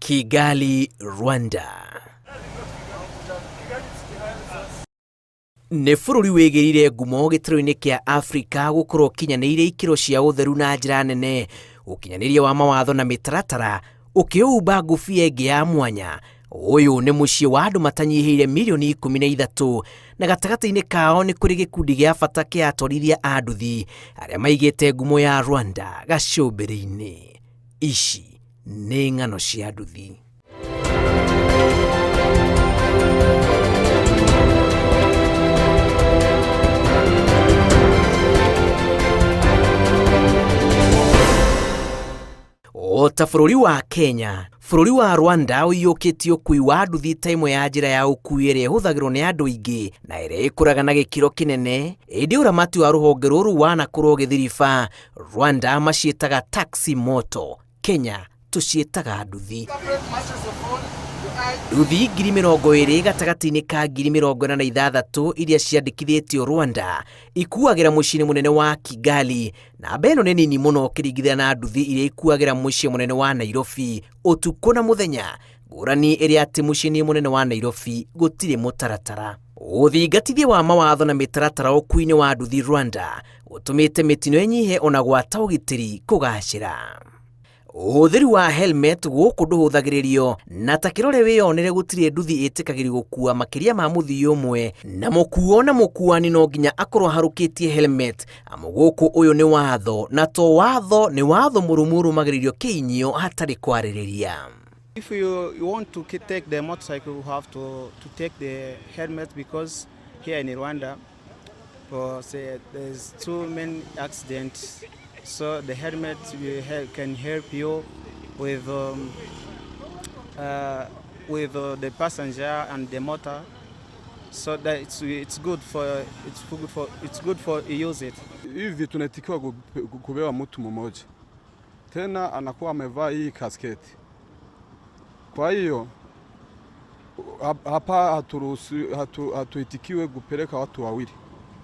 Kigali, Rwanda. Nĩ bũrũri wĩgĩrire ngumo gĩtarũ-inĩ kĩa Afrika gũkorwo ũkinyanĩirie ikĩro cia ũtheru na njĩra nene, ũkinyanĩria wa mawatho na mĩtaratara ũkĩũhumba ngũbia ĩngĩ ya mwanya. Ũyũ nĩ mũciĩ wa andũ matanyihĩire mirioni 13 na gatagatĩ-inĩ kao nĩ kũrĩ gĩkundi gĩa bata kĩa atwarithia a nduthi arĩa maigĩte ngumo ya Rwanda gacũmbĩrĩ-inĩ. Ici nĩ ng'ano cia nduthi. O ta bũrũri wa Kenya, bũrũri wa Rwanda ũiyũkĩtie ũkui wa nduthi ta ĩmwe ya njĩra ya ũkui ĩrĩa ĩhũthagĩrwo nĩ andũ aingĩ na ĩrĩa ĩkũraga na gĩkĩro kĩnene, ĩndĩ ũramati wa rũhonge rũrũ wanakorwo ũgĩthiriba. Rwanda maciĩtaga taxi moto, Kenya tũciĩtaga nduthi. Nduthi 20,000 gatagatĩ-inĩ ka 46,000 iria ciandĩkithĩtio Rwanda ikuagĩra mũciĩ-inĩ mũnene wa Kigali. Namba ĩno nĩ nini mũno ũkĩringithania na nduthi iria ikuagĩra mũciĩ mũnene wa Nairobi ũtukũ na mũthenya, ngũrani ĩrĩa atĩ mũciĩ-inĩ mũnene wa Nairobi gũtirĩ mũtaratara. Ũthingatithia wa mawatho na mĩtaratara ũkuui-inĩ wa nduthi Rwanda ũtũmĩte mĩtino ĩnyihe ona gwata ũgitĩri kũgacĩra. Ũhũthĩri wa helmet gũkũ ndũhũthagĩrĩrio na ta kĩrore wĩyonere gũtirĩ nduthi ĩtĩkagĩrio gũkua makĩria ma mũthii ũmwe na mũkuo na mũkuani no nginya akorwo aharũkĩtie helmet amu gũkũ ũyũ nĩ watho na to watho nĩ watho mũrũmu ũrũmagĩrĩrio kĩinyio hatarĩ kwarĩrĩria. If you want to take the motorcycle, you have to take the helmet because here in Rwanda, for say, there's too many accidents. So the helmet will help, can help you with the passenger and the motor. So that it's good for use it. Hivi tunaitikiwa kubeba mtu mmoja, tena anakuwa amevaa hii kasketi. Kwa hiyo hapa hatuitikiwe kupeleka watu wawili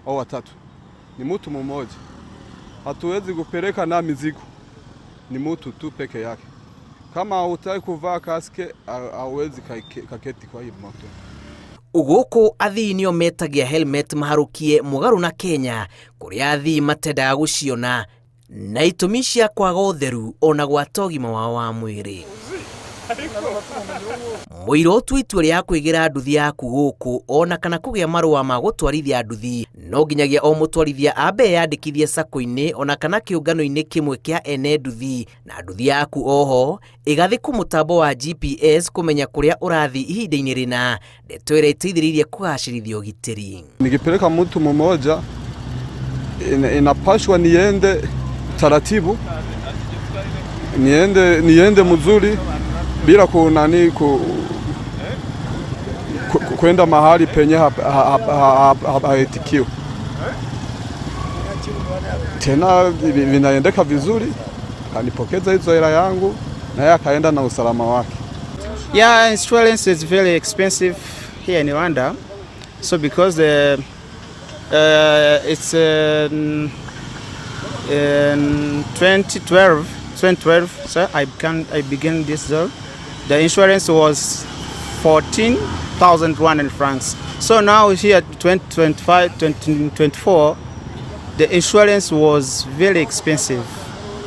au watatu, ni mtu mmoja. Hatuwezi kupeleka na mizigo, ni mtu tu peke yake. Kama hutaki kuvaa casque, hauwezi kaketi kwa hii moto. Gũkũ athii nĩo metagia helmet maharũkie mũgarũ na Kenya kũrĩa athii matendaga gũciona na itũmi cia kwaga ũtheru ona gwata ũgima wao wa mwĩrĩ. Mũira ũtue itua rĩa kwĩgĩra nduthi yaku gũkũ ona kana kũgĩa marũa ma gũtwarithia nduthi no nginyagia o mũtwarithia ambe eyandĩkithie sacco-inĩ ona kana kĩũngano-inĩ kĩmwe kĩa ene nduthi na nduthi yaku oho ĩgathĩkwo mũtambo wa GPS kũmenya kũrĩa ũrathiĩ ihinda-inĩ rĩna, ndeto ĩrĩa ĩteithĩrĩirie kũgacĩrithia ũgitĩri. Nikipeleka mtu mmoja inapashwa niende taratibu, niende mzuri bila kunani kwenda mahali penye haitikiwi. Tena vinaendeka vizuri, kanipokeza hizo hela yangu na yeye akaenda na usalama wake. Yeah, insurance is very expensive here in Rwanda. So because it's in 2012, so I began this job. The insurance was 14,000 Rwandan francs. So now here 2025, 2024, the insurance was very expensive.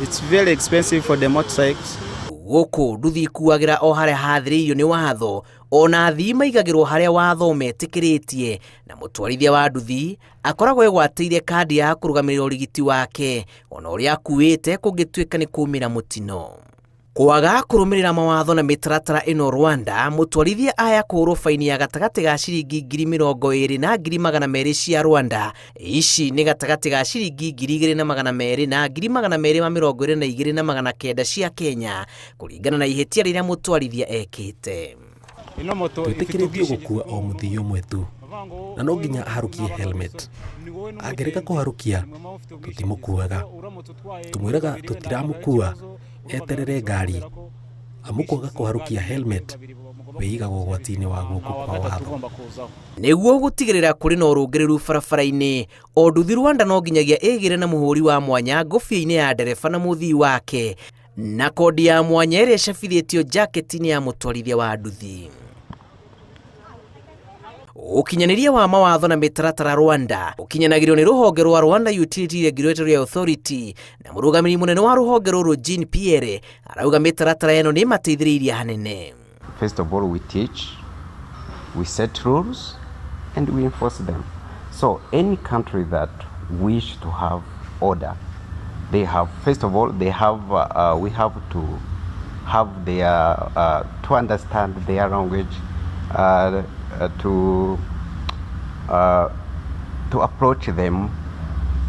It's very expensive for the motorcycles. Gũkũ nduthi ikuagĩra o harĩa hathĩrĩirio nĩ watho ona athii maigagĩrwo harĩa watho metĩkĩrĩtie na mũtwarithia wa nduthi akoragwo egwatĩire kandi ya kũrũgamĩrĩra ũrigiti wake ona ũrĩa akuĩte kũngĩtuĩka nĩ kumĩra mũtino. Kwaga kũrũmĩrĩra mawatho na mĩtaratara ĩno Rwanda, mũtwarithia aya kũhũrwo baini ya gatagatĩ ga ciringi 20,000 na 200,000 cia Rwanda. Ici nĩ gatagatĩ ga ciringi 2,200 na 222,900 cia Kenya, kũringana na ihĩtia rĩrĩa mũtwarithia ekĩte. Twĩtĩkĩrĩtio gũkua o mũthii ũmwe tu na no nginya aharũkie helmet. Angĩrega kũharũkia tũtimũkuaga, tũmwĩraga tũtiramũkua eterere ngari, amu kwaga kũharũkia helmet wĩigaga ũgwati-inĩ wa guoko kwa watho. Nĩguo gũtigĩrĩra kũrĩ na ũrũngĩrĩru barabara-inĩ, o nduthi Rwanda no nginyagia ĩgĩre na mũhũri wa mwanya ngũbia-inĩ ya ndereba na mũthii wake. Na kodi ya mwanya ĩrĩa ĩcabithĩtio jaketi-inĩ ya mũtwarithia wa nduthi. Ũkinyanĩria wa mawatho na mĩtaratara Rwanda ũkinyanagĩrio nĩ rũhonge rwa Rwanda Utility Regulatory Authority, na mũrũgamĩrĩri mũnene wa rũhonge rũrũ Jean Pierre arauga mĩtaratara ĩno nĩ ĩmateithĩrĩirie hanene. First of all, we teach, we set rules, and we enforce them. So any country that wish to have order, they have, first of all, they have, we have to have their, to understand their language, to approach them,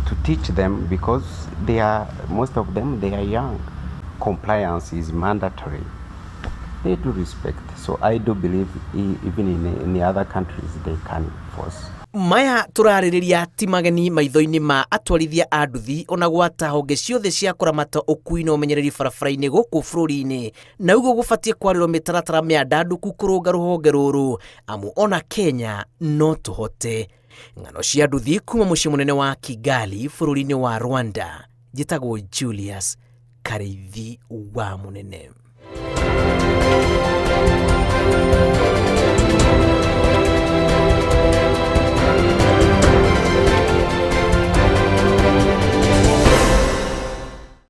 to teach them, because they are, most of them, they are young. Compliance is mandatory. They do respect. So I do believe even in the other countries they can enforce. Maya tũrarĩrĩria ti mageni maitho-inĩ ma atwarithia a nduthi, ona gwata honge ciothe cia kũramata ũkui na ũmenyereri barabara-inĩ gũkũ bũrũri-inĩ, na ũguo gũbatiĩ kwarĩrwo mĩtaratara mĩandandũku kũrũnga rũhonge rũrũ, amu ona Kenya no tũhote. Ng'ano cia nduthi kuma mũciĩ mũnene wa Kigali bũrũri-inĩ wa Rwanda, njĩtagwo Julius Karĩithi wa Mũnene.